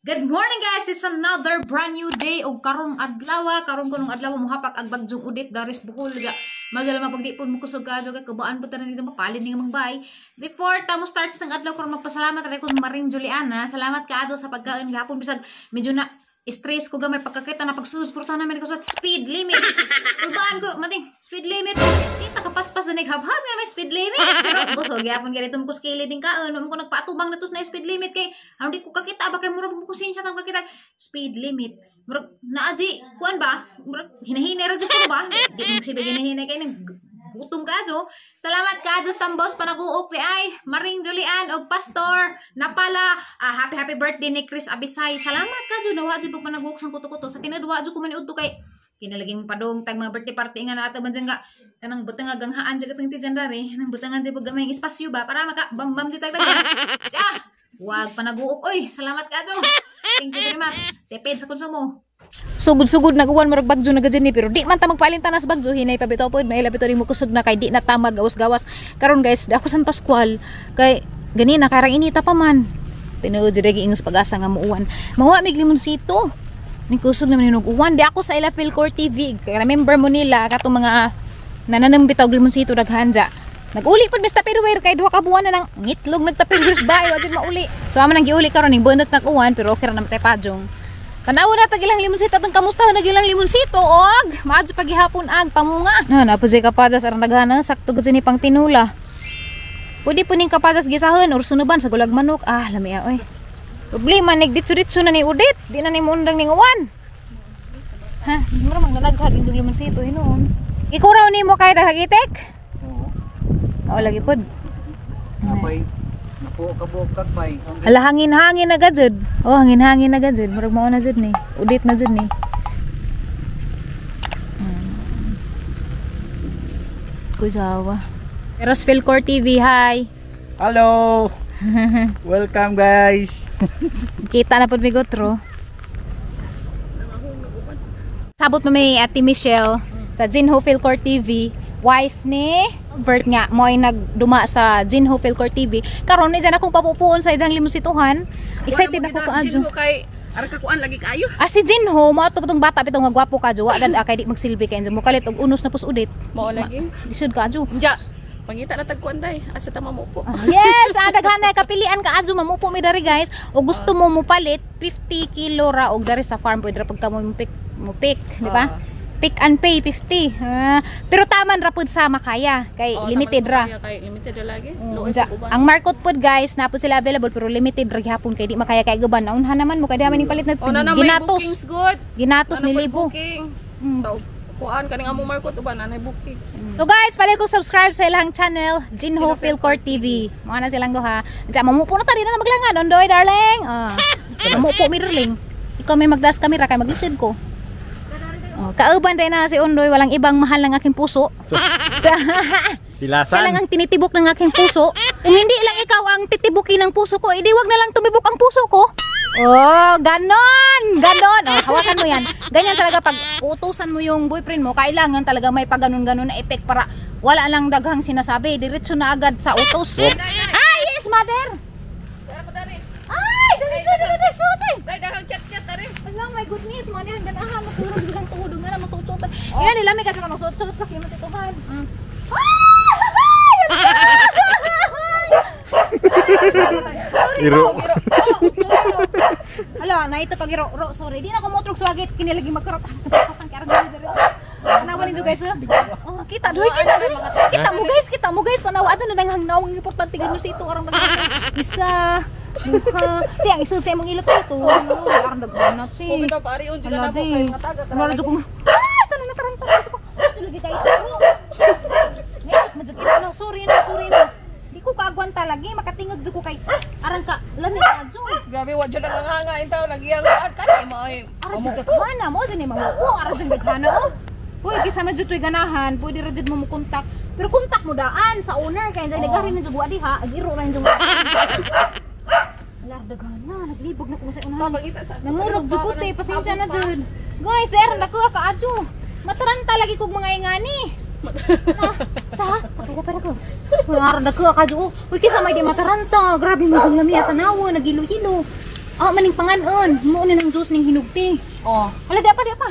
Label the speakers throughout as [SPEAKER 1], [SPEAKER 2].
[SPEAKER 1] Good morning, guys! It's another brand new day og karong adlaw, karon kunong adlaw mohapak ag bagyong Odette daris Bohol ga. Magalama pag di pud mo kusog kadyo kay kabaan po tanan ni mapalin ni nga bay. Before ta mo start sa adlaw karon, magpasalamat ra ko Maring Juliana. Salamat kaadto sa pagkaon gahapon, bisag medyo na stress ko gamay pagkakita na pagsusporta namin ko sa speed limit. Kulbaan ko, mating speed limit. Di ta kapaspas na naghabhab nga may speed limit. Pero busog gyapon ganito mo ko skili din kaon, mo ko nagpaatubang na tos na speed limit kay ano di ko kakita ba kay murag mo konsensya tang kakita speed limit. Murag naaji kuan ba? Murag hinahinay ra jud ko ba? Di mo silbi ginahinay kay nag gutom ka do. Salamat ka Diyos tambos panaguok ni ay Maring Julian og Pastor Napala. Ah, happy happy birthday ni Chris Abisay. Salamat ka jud, nawa jud pag panaguok sang kuto-kuto. Sa tinuod wa jud ko maniudto kay kinalaging padong tag mga birthday party nga nato man dyan nga kanang butang nga ganghaan jud katong ti dyan dari nang butangan jud pag gamay espasyo ba para maka bam bam jud tag tag. Ja. Wag panaguok oy. Salamat ka do. Thank you very much. Tipid sa konsumo. Sugod-sugod nag-uwan, murag bagyo na gadyan ni, pero di man ta magpalintanas bagyo, hinay pa bitaw pod, maila bitaw mo kusog na kay di na ta magawas-gawas karon, guys. Di ako San Pascual kay ganina karang inita pa man. Tinuod jud lagi ingos pag-asa nga muuwan, manguha mig limonsito ning kusog naman hinog uwan. Di ako sa ila Philcor TV. Kay remember mo nila katong mga nananam bitaw limonsito daghan ja. Nag-uli pud basta Tupperware kay 2 ka buwan na nang ngitlog nagtupperware ba wa jud mauli. So amo nang giuli karon ning bunot nag uwan, pero okay ra naman tay pajong. Tanawa na tag ilang limonsito atong kamusta na ilang limonsito og maadyo pagihapon ag pamunga. Na na po kapadas aron daghana, sakto gud ni pang tinula. Pwede po ning kapadas gisahon or sunuban sa gulag manok. Ah, lami oy. Problema nig ditso-ditso na ni Odette. Di na ni muundang ning uwan. Ha, mura mang nalaghag yung limonsito hinuon. Ikaw raw nimo kay daghagitik?
[SPEAKER 2] Oo.
[SPEAKER 1] Oo lagi pod.
[SPEAKER 2] Napay napo kabuok kagbay.
[SPEAKER 1] Hala, hangin-hangin na gajud. Oh, hangin-hangin na gajud. Murag mao na jud ni. Udit na jud ni. Kusawa. Eros Philcor TV, hi.
[SPEAKER 2] Hello. Welcome, guys.
[SPEAKER 1] Kita na pud mi gutro. Sabot mo may Ate Michelle sa Jinho Philcor TV, wife ni Bert nga mo ay nagduma sa Jinho Philcor TV. Karon ni dyan akong papupuon sa ijang limonsituhan. Excited ako kaadyo.
[SPEAKER 3] Mo kay ara ka kuan lagi kayo.
[SPEAKER 1] Ah, si Jinho, mo ato katong bata bitong nga gwapo ka wa dad kay di magsilbi kay mo kalit og unos na pus udit.
[SPEAKER 3] Mao lagi.
[SPEAKER 1] Lisod ka adyo.
[SPEAKER 3] Unja. Pangita na tag kuan day. Asa ta mamupo.
[SPEAKER 1] Ah, yes, ah, daghan na kapilian ka adyo, mamupo mi dari, guys. O gusto mo mupalit, 50 kilo ra og dari sa farm pwede ra pagka mo pick, di ba?
[SPEAKER 3] Ah.
[SPEAKER 1] Pick and pay 50. Ah, pero taman ra pud sa makaya kay
[SPEAKER 3] Oo,
[SPEAKER 1] limited
[SPEAKER 3] taman
[SPEAKER 1] ra.
[SPEAKER 3] mo kaya. Kay limited ra lagi. Luoy
[SPEAKER 1] Unja,
[SPEAKER 3] pag uban.
[SPEAKER 1] ang market pod, guys, na po sila available pero limited ra gihapon kay di makaya kay guban. Naunhan naman mo kay di man ning palit na
[SPEAKER 3] Oh, na na may
[SPEAKER 1] ginatos.
[SPEAKER 3] bookings good.
[SPEAKER 1] Ginatos
[SPEAKER 3] Na
[SPEAKER 1] ni
[SPEAKER 3] na may
[SPEAKER 1] libo.
[SPEAKER 3] bookings. So kuan kaning among market uban anay booking.
[SPEAKER 1] So guys, palit ko subscribe sa ilang channel, Jinho Philcor TV. Mga na silang duha. Diyan, mamupo na ta, di na maglangan. Ondoy, darling. Ah. Mamupo mi, darling. Ikaw may magdas kamera kay maglisod ko. Oh, kauban din na si Ondoy, walang ibang mahal ng aking puso. Siya
[SPEAKER 4] Hilasan.
[SPEAKER 1] lang ang tinitibok ng aking puso. Kung hindi lang ikaw ang titibukin ng puso ko, edi wag na lang tumibok ang puso ko. Oh, ganon! Ganon! Oh, hawakan mo yan. Ganyan talaga pag utusan mo yung boyfriend mo, kailangan talaga may pag ganon-ganon na effect para wala lang daghang sinasabi. Diretso na agad sa utos. Ay, yes, mother! Ay, dali, dali, dali, dali, suote!
[SPEAKER 3] Day dahang chat-chat ari.
[SPEAKER 1] Ala, my goodness, mo ni hanggang ganahan, matulog sa kang tuhod nga na masuot-suotan. Yan, nila may kasi masuot-suot kasi matituhan. Sorry,
[SPEAKER 4] Iro.
[SPEAKER 1] sorry. Hala, naito kag iro, ro, sorry. Di na ko motrog swagit kini lagi magkarot. Ah, sa kay arang diri. Tanawa ninyo, guys. Eh. Oh, kita doy, kita doy. Kita mo, guys, kita mo, guys. Tanawa adto na nang nawang importante ganyo sa ito arang daghan. Isa, duha. Di ang isod sa imong ilok to. Arang daghan na ti.
[SPEAKER 3] Kung bitaw paari on
[SPEAKER 1] Ala,
[SPEAKER 3] na mo
[SPEAKER 1] di.
[SPEAKER 3] kay mataga
[SPEAKER 1] Wala jud kong. Ah, tanan na taranta. Ito lagi kay ito. Ngayon, medyo ito na. Sorry na, sorry na. Di ko kaagwanta lagi. Makatingog jud ko kay arang ka. Lami ka jud.
[SPEAKER 3] Grabe wa jud nanganganga intaw lagi ang kuan kanay mo ay.
[SPEAKER 1] Arang jud daghana mo jud ni mamupo. Arang jud daghana oh. Uy, kisa man jud to'y ganahan, pwede ra jud mo mo kontak. Pero kontak mo daan sa owner kay dyan nagari na jud wa diha, ag iro ra jud. Ala, daghana, naglibog na ko sa unahan.
[SPEAKER 3] Pangita sa
[SPEAKER 1] Nangurog jud ko te, pasensya na jud. Guys, der nako ka adyo. Mataranta lagi kog mga ingani. Ah, sa sa kaya para ko. Uy, aron dako ka adyo. Uy, kisa may di mataranta. Grabe mo jud lami tanawa, nagilo-hilo. Oh, maning panganon. Mo ni ng juice ning hinugti.
[SPEAKER 3] Oh,
[SPEAKER 1] Hala, di pa, di pa.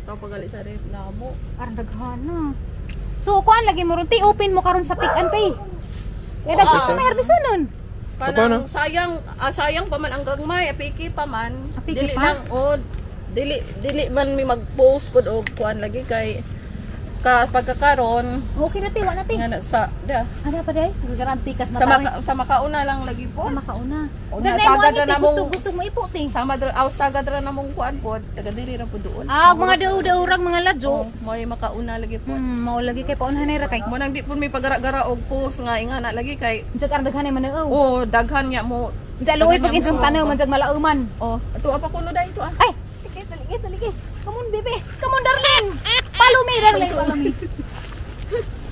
[SPEAKER 3] ito pagali sa ref na mo.
[SPEAKER 1] Parang daghan na. So, kuan lagi mo ron, ti, open mo karon sa Pick and Pay. Kaya daghan sa may harvest nun.
[SPEAKER 3] Parang sayang, sayang pa man ang gagmay, apiki pa man.
[SPEAKER 1] Apiki
[SPEAKER 3] dili
[SPEAKER 1] pa?
[SPEAKER 3] lang oh, dili dili man mi mag-post pud og kuan lagi kay ka pagkakaron
[SPEAKER 1] Okay na ti, wa na ti.
[SPEAKER 3] nga na sa da
[SPEAKER 1] Ano pa day? So, garab tikas
[SPEAKER 3] sa
[SPEAKER 1] mata.
[SPEAKER 3] maka, sa makauna lang lagi po.
[SPEAKER 1] Sa makauna.
[SPEAKER 3] Una,
[SPEAKER 1] Diyan na mo
[SPEAKER 3] sagad
[SPEAKER 1] ani
[SPEAKER 3] na
[SPEAKER 1] ti,
[SPEAKER 3] namong-
[SPEAKER 1] gusto gusto mo ipo ti.
[SPEAKER 3] Sama dra aw sagad ra namong kuan pod, taga diri ra pod doon.
[SPEAKER 1] Ah, mga daw-dawrag mga ladyo.
[SPEAKER 3] Oh, mo'y makauna lagi po.
[SPEAKER 1] Mao lagi kay paunhan ra kay.
[SPEAKER 3] Mo nang di pud mi pagara-gara og post nga ingana lagi kay
[SPEAKER 1] Diyan karang daghan man oh.
[SPEAKER 3] oh daghan nya mo.
[SPEAKER 1] Diyan luoy pag
[SPEAKER 3] daghan niya
[SPEAKER 1] insong
[SPEAKER 3] mo
[SPEAKER 1] tanaw man diyan malauman.
[SPEAKER 3] Oh, ato apa kuno dai to ah.
[SPEAKER 1] Ay, ligis, ligis, ligis. Come on, baby. Come on, darling. Follow me, darling. Follow me.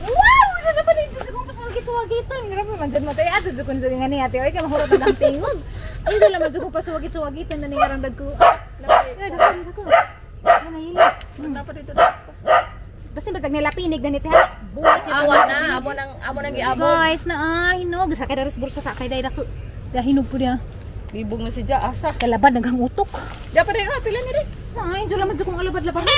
[SPEAKER 1] Wow! Ano na pa dito? Kung pasuwagit-suwagitan. Grabe, man dyan matay. Ato, dyan kung nga ni ate. Oy, kaya mahurot ang tingog. Hindi lang man dyan kung pasuwagit-suwagitan na ningarang dagko. Ay, dako, dako. Ano yun?
[SPEAKER 3] Na pa dito.
[SPEAKER 1] Basta ba nila pinig na niti ha? Buhat niya.
[SPEAKER 3] Awa na, amo nang giabot.
[SPEAKER 1] Guys, na ah, hinog. Sa kay daris bursa sa kay day dako. Dahinog po niya.
[SPEAKER 3] Libog na si Ja asa.
[SPEAKER 1] Kalabad naghang utok.
[SPEAKER 3] Da pa dai ah, pila ni rin.
[SPEAKER 1] Ay, enjoy lang kung alabad-labad.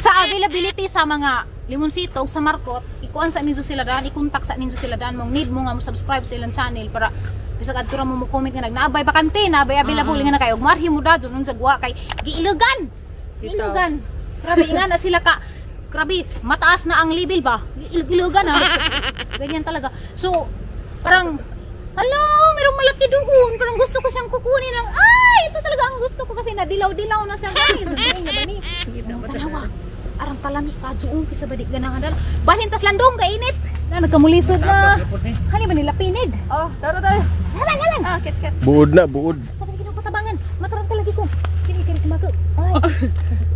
[SPEAKER 1] Sa availability sa mga limonsito ug sa markot, ikuan sa ninyo sila daan, i-contact sa ninyo sila daan mong need mo nga mo subscribe sa ilang channel para bisag adto ra mo mo comment nga nagnaabay bakante, naabay available nga na kayo. Ug marhi mo dadon unsa guwa kay giilugan. Giilugan. Grabe nga na sila ka. Grabe, mataas na ang level ba? Giilugan ah. Ganyan talaga. So, parang hala, merong malaki doon. Parang gusto ko siyang kukunin ng, ay, ito talaga ang gusto ko kasi nadilaw-dilaw na siya. Guys, nadilaw na ba ni? Tanawa. Arang kalami ka, doon, kisa ba di ganahan dala. Balhin tas landong, kainit. Na, nagkamulisod na. Hani ba nila pinig?
[SPEAKER 3] Oh, tara tayo.
[SPEAKER 1] Halan, halan.
[SPEAKER 3] Ah, ket ket.
[SPEAKER 4] Buod na, buod.
[SPEAKER 1] Sabi ni ko tabangan. Matarang talagi ko. Kini, kini, kumako. Ay,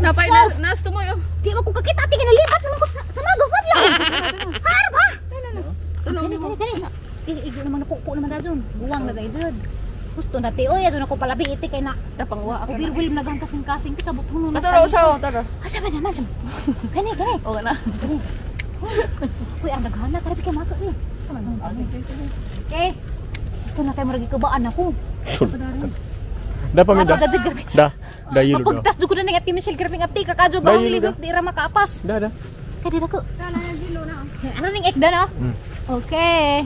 [SPEAKER 3] Napay na nas tumoy oh.
[SPEAKER 1] di mo ko kakita. Tingin, nalipat naman ko sa magos. Adlaw. Harap, ha?
[SPEAKER 3] Tunog
[SPEAKER 1] Kani,
[SPEAKER 3] ni mo.
[SPEAKER 1] kani, kani. Igo naman napupo naman na dyan. Buwang na dahil. Gusto na ti. Oy, adto na ko palabi iti kay na.
[SPEAKER 3] Napangwa ako.
[SPEAKER 1] Ubirwil nagang kasing-kasing ti kabot huno na.
[SPEAKER 3] Ato ra usaw, tara.
[SPEAKER 1] Asa ba naman siya? Kani, kani.
[SPEAKER 3] Oh na.
[SPEAKER 1] Uy, ang daghana karabi kay mako ni. Come on. Okay. Gusto na kay murag ikabaan ako.
[SPEAKER 4] Da pa mi da.
[SPEAKER 1] Mapagad grabe.
[SPEAKER 4] Da. Da yelo da.
[SPEAKER 1] Mapagtas jud ko na ning ati Michelle grabe ng apti kakadyo gahong
[SPEAKER 4] Dahil
[SPEAKER 1] libok di ra makaapas.
[SPEAKER 4] Da da.
[SPEAKER 1] Kadi ra ko. Ano ning ekda no? Okay.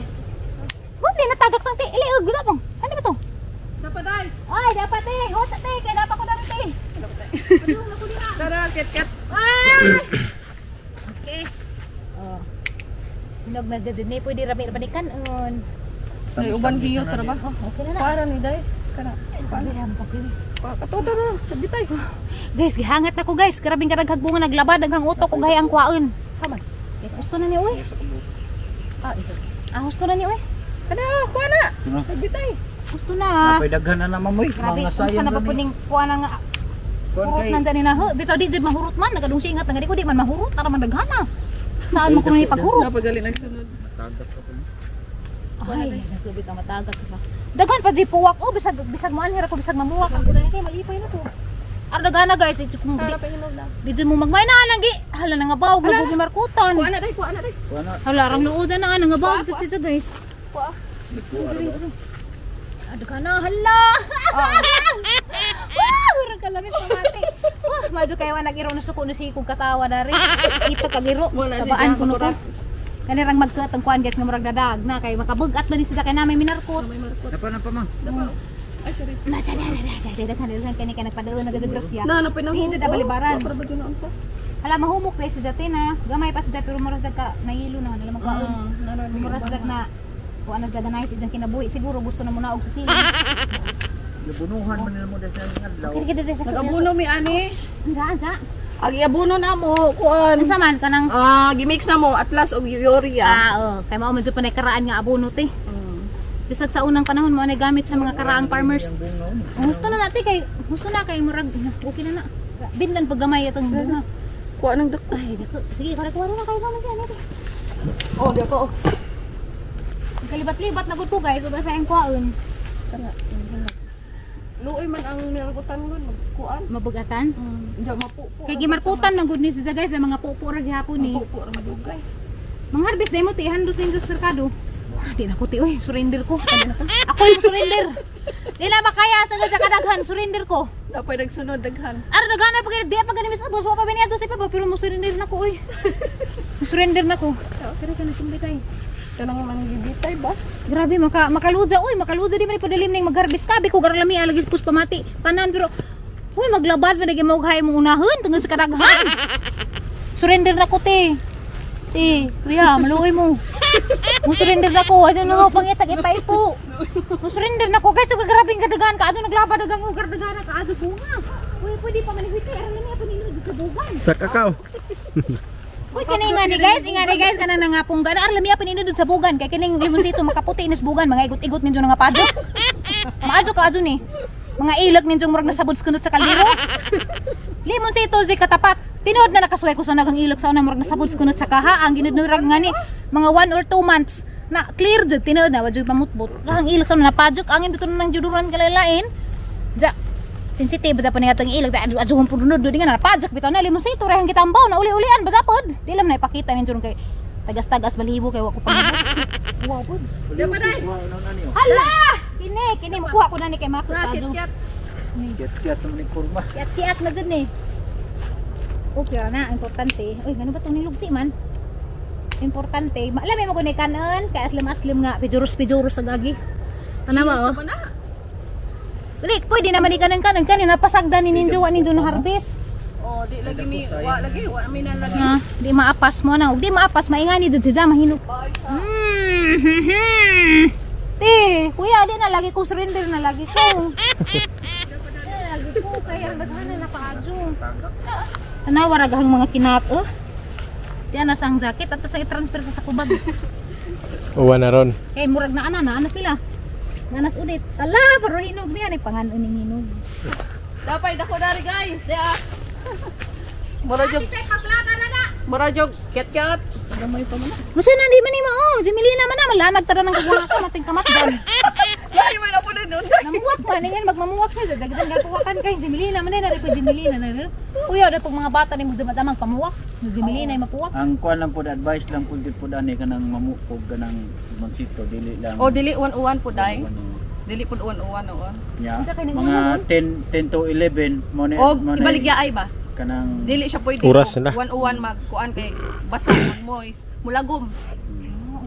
[SPEAKER 1] Huli natagak sang ti. Ili og gud pong. Ano ba to?
[SPEAKER 3] Dapat dai.
[SPEAKER 1] Ay, dapat eh. Hota te, kay dapat ko daro te.
[SPEAKER 3] Tara, ket ket.
[SPEAKER 1] Ah! Okay. Oh. Hinog na gajud ni pwede ra may balikan-on.
[SPEAKER 3] Ay, uban hiyos ra ba?
[SPEAKER 1] Oh, okay na na.
[SPEAKER 3] Para ni dai. Kana.
[SPEAKER 1] Pwede ra mo pili.
[SPEAKER 3] Kato tara, bitay.
[SPEAKER 1] Guys, gihangat na ko guys. Grabing kadaghag bunga naglabad daghang utok ug hayang kwaon. Come on. Gusto na ni uy.
[SPEAKER 3] Ah, ito.
[SPEAKER 1] Ah, gusto na ni uy.
[SPEAKER 3] Kana, kuha na. Bitay.
[SPEAKER 1] Gusto na.
[SPEAKER 2] Napay daghan na naman moy.
[SPEAKER 1] Grabe,
[SPEAKER 2] Mga
[SPEAKER 1] kung
[SPEAKER 2] sayang
[SPEAKER 1] na ba
[SPEAKER 2] rin eh.
[SPEAKER 1] puning kuha na nga
[SPEAKER 2] Kuan
[SPEAKER 1] hurot
[SPEAKER 2] kay
[SPEAKER 1] nandyan ni na. Bitaw di jud mahurot man, nagadung siya ingat nga di ko di man mahurot, tara man daghana. Saan mo kuno ni paghurot?
[SPEAKER 3] Napagali nagsunod.
[SPEAKER 2] Tagak ka pa.
[SPEAKER 1] Ay, naku bitaw matagak ka. Daghan pa di puwak oh, bisag bisag mo anhira ko bisag mamuwak ang kuno kay malipay na ko. Ar daghana guys, di jud
[SPEAKER 3] Tara
[SPEAKER 1] di,
[SPEAKER 3] pa hinog na.
[SPEAKER 1] di jud mo magmay na lagi. Hala na nga bawog nagugi markutan.
[SPEAKER 3] Kuha na dai, kuha na dai.
[SPEAKER 2] Kuan na.
[SPEAKER 1] Hala rang luod na nga bawog jud siya guys.
[SPEAKER 3] Kuha.
[SPEAKER 2] Kuan ra ba?
[SPEAKER 1] Daghana hala. Wow, murag kalamis pamati. Wah, madyo kayo nag-iro na suko na si kog katawa na rin. Ito kagiro.
[SPEAKER 3] Wala si
[SPEAKER 1] Tabaan
[SPEAKER 3] Jan,
[SPEAKER 1] kuno ko.
[SPEAKER 3] makurat.
[SPEAKER 1] Kanirang magkuat ang kuan guys nga murag dadag na kay makabugat man ni sila kay namay minarkot.
[SPEAKER 3] May markot.
[SPEAKER 2] Napa napa ma.
[SPEAKER 3] Ay, sorry.
[SPEAKER 1] Ma dyan, dyan, dyan, dyan, dyan, dyan, dyan, kani kay nagpadaon na gadyo grasya.
[SPEAKER 3] Na, na pinahumok.
[SPEAKER 1] Dito da balibaran.
[SPEAKER 3] Para ba dyan na unsa?
[SPEAKER 1] Hala mahumok na si dati na. Gamay pa si dati pero murag ka nahilo na alam magkaon. Murag jag na kuan na jag na ijang kinabuhi siguro gusto na mo naog sa sili.
[SPEAKER 2] Nabunuhan man nila mo dahil sa adlaw.
[SPEAKER 1] Kini kini kini.
[SPEAKER 3] Nag-abuno mi ani.
[SPEAKER 1] Ansa ansa.
[SPEAKER 3] Ag iabuno na mo kuan.
[SPEAKER 1] Ansa man kanang
[SPEAKER 3] Ah, gimix na mo atlas og urea.
[SPEAKER 1] Ah, oh, kay mao man jud pa karaan nga abono te. Bisag sa unang panahon mo na gamit sa mga karaang farmers.
[SPEAKER 2] Ang bunga mo.
[SPEAKER 1] Ang gusto na nati kay gusto na kay murag okay na na. Binlan pag gamay itong bunga.
[SPEAKER 3] Kuha ng dako.
[SPEAKER 1] Ay, dako. Sige, kuha kuha na kayo naman siya nati.
[SPEAKER 3] Oh, di ako.
[SPEAKER 1] Kalibat-libat na gud ko guys, ug sa iyang kuhaon.
[SPEAKER 3] Luoy man ang niragutan gon magkuan.
[SPEAKER 1] Mabugatan.
[SPEAKER 3] Diyan mapupo.
[SPEAKER 1] Kay gimarkutan man gud ni siya guys, ang mga pupo ra gihapon ni.
[SPEAKER 3] Mapupo ra madugay.
[SPEAKER 1] Mga harvest day mo ti handos ning dos merkado. Ah, di na ko ti oy, surrender ko. Ako yung surrender. Di na makaya sa kadaghan, surrender ko.
[SPEAKER 3] Napay nagsunod daghan.
[SPEAKER 1] Ara daghan pa di pa gani mis ubos wa pa bini ato sa ipa pero mo surrender na ko oy. Mo surrender na ko. Pero kana tumbi kay.
[SPEAKER 3] Kanang manggibitay ba?
[SPEAKER 1] Grabe makaluja oy, makaluja di man ipadalim ning magharvest kabi ko garlami alagis pus pamati. Panan pero uy maglabad man lagi mo mo unahon tungod sa kadaghan. Surrender na ko, te. Te, kuya, maluoy mo. Mo surrender na ko, ano na pangitag ipaipo. Mo surrender na ko guys, sobrang grabing kadaghan ka ano naglabad dagang ugar daghan ka adto bunga. Uy, pwede pa man hwite, aron lami pa nilo kabugan.
[SPEAKER 4] Sa kakao.
[SPEAKER 1] Uy, kani nga ni guys, inga ni guys kana nangapong gana ar lami pa nindot sa bugan kay kining limonsito makaputi inis bugan, mga igot-igot ninyo nga padyo. Maadyo ka adyo ni. Mga ilag ninyo murag nasabod sa kunot sa kaldero. Limonsito di katapat. Tinuod na nakasuway ko sa nagang ilog sa una murag nasabod sa kunot sa kaha ang ginudnurag nga ni mga 1 or 2 months na clear jud tinuod na wa jud pamutbot. Ang ilog sa una napadjok angin dito nang juduran kalalain. Ja, sensitive ba pa niya itong ilag adyo adyo pud dunod di nga napadjok bitaw na limonsito rehang gitambaw na uli-ulian ba zapod. Di lang na ipakita ninyo kay tagas-tagas balibo kay wa ko pangabot. Wa pud.
[SPEAKER 3] Di pa day.
[SPEAKER 1] Hala! Kini, kini mukuha ko na ni kay Makot
[SPEAKER 3] Ra
[SPEAKER 1] adyo.
[SPEAKER 3] kiat.
[SPEAKER 2] Kiat-kiat naman ni kurma.
[SPEAKER 1] Kiat-kiat na dyan eh. Okay ra na, importante. Uy, ngano ba itong nilugti man? Importante. Alam mo kung kanon, kay aslim-aslim nga, pijurus-pijurus sa gagi. Tanawa oh.
[SPEAKER 3] Sa na.
[SPEAKER 1] Dili, pwede naman ikanon kanon kanin napasagdan ni ninjo wa ninjo na harvest.
[SPEAKER 3] Oh, di lagi mi wa lagi wa mi na lagi.
[SPEAKER 1] Ha, di maapas mo na. Ug di maapas maingani jud si Jama hinug. Te, kuya, di na lagi ko surrender na lagi ko. Di na lagi ko kaya daghan na paadyo. Tanawa ra gahang mga kinat eh. Di na sa ang jacket at sa i-transfer sa sakubag.
[SPEAKER 4] Uwa na ron.
[SPEAKER 1] Kay murag na ana na ana sila. Nanas ulit. Ala, pero hinog niya ni pangan uning hinog.
[SPEAKER 3] Dapay dako dari guys. Di ah. Mura jog,
[SPEAKER 1] Paplaga na na.
[SPEAKER 3] mura jog kiat-kiat. Gamay pa man.
[SPEAKER 1] Musa na di man ni mo. Oh, si Melina man na malanag tara ng kaguha ka mating kamatdan.
[SPEAKER 3] Lagi man ako na doon.
[SPEAKER 1] Namuwak man ingin magmamuwak siya dagdag gapuwakan kay si Melina man na ko si Melina na. Kuya, da pag mga bata ni mo jamang pamuwak. Si Melina ay mapuwak.
[SPEAKER 2] Ang kuan lang po, advice lang po dito po dani kanang mamukog kanang limoncito dili lang.
[SPEAKER 3] Oh, dili uwan-uwan po day.
[SPEAKER 2] Ano,
[SPEAKER 3] Dili pud uwan-uwan oo.
[SPEAKER 2] nya,
[SPEAKER 1] Unsa kay ning
[SPEAKER 2] mga 10 10 to 11 mo na
[SPEAKER 3] Og
[SPEAKER 2] mo na
[SPEAKER 3] ibaligya ay ba?
[SPEAKER 2] kanang
[SPEAKER 3] Dili siya pwede.
[SPEAKER 4] Oras na.
[SPEAKER 3] Uwan-uwan magkuan kay basa mag moist, mulagom.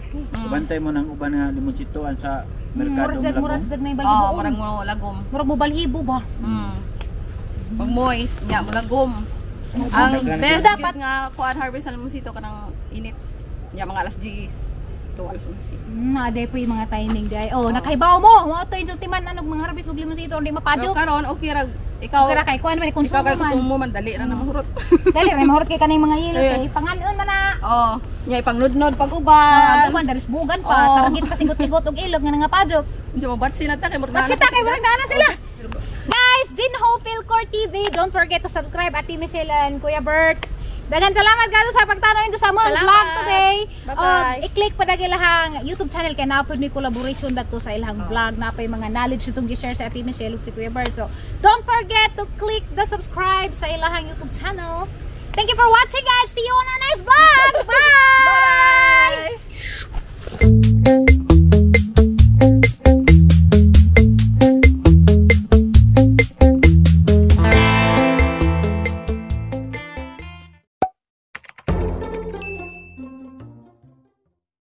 [SPEAKER 1] Okay.
[SPEAKER 2] Bantay mo ng uban nga limoncitoan sa merkado
[SPEAKER 1] Murag
[SPEAKER 2] Malabon.
[SPEAKER 1] murag na
[SPEAKER 3] Oh,
[SPEAKER 1] balhibo.
[SPEAKER 3] murag mo lagom.
[SPEAKER 1] Murag mo balhibo ba?
[SPEAKER 3] Pag moist, nya mulagom. Ang best
[SPEAKER 1] Dapat-
[SPEAKER 3] dapat nga kuan harvest sa limonsito kanang init. Nya mga alas 10 to alas 11.
[SPEAKER 1] Ade po yung mga timing di ay. Oh, nakahibaw mo. Mao to yung timan anog mga harvest ug limonsito hindi
[SPEAKER 3] Pero
[SPEAKER 1] mapadyo.
[SPEAKER 3] karon okay ra ikaw
[SPEAKER 1] Ikaw kay kuan man
[SPEAKER 3] ikaw
[SPEAKER 1] konsumo
[SPEAKER 3] kay
[SPEAKER 1] man.
[SPEAKER 3] konsumo man dali ra na mahurot.
[SPEAKER 1] Dali may mahurot kay kaning mga ilo
[SPEAKER 3] Eh.
[SPEAKER 1] kay panganon man na.
[SPEAKER 3] Oh, nya ipangnudnod pag
[SPEAKER 1] Ah,
[SPEAKER 3] uban.
[SPEAKER 1] uban daris bugan pa,
[SPEAKER 3] Oh.
[SPEAKER 1] tarangit pa singot-igot og ilog nga nangapadjok.
[SPEAKER 3] Diyan mabatsi na ta kay murag
[SPEAKER 1] Matsita kay murag naa na sila. Guys, Jinho Philcore TV, don't forget to subscribe Ate Michelle and Kuya Bert. Dagan salamat guys sa pagtanaw ninyo sa among
[SPEAKER 3] Salamat.
[SPEAKER 1] vlog today.
[SPEAKER 3] Bye-bye.
[SPEAKER 1] I-click pa dagil ilahang YouTube channel kay naapod mi collaboration dadto sa ilahang vlog na pa mga knowledge itong gi-share sa Ate Michelle ug si Kuya Bert. So, don't forget to click the subscribe sa ilahang YouTube channel. Thank you for watching, guys. See you on our next vlog. Bye.
[SPEAKER 3] Bye.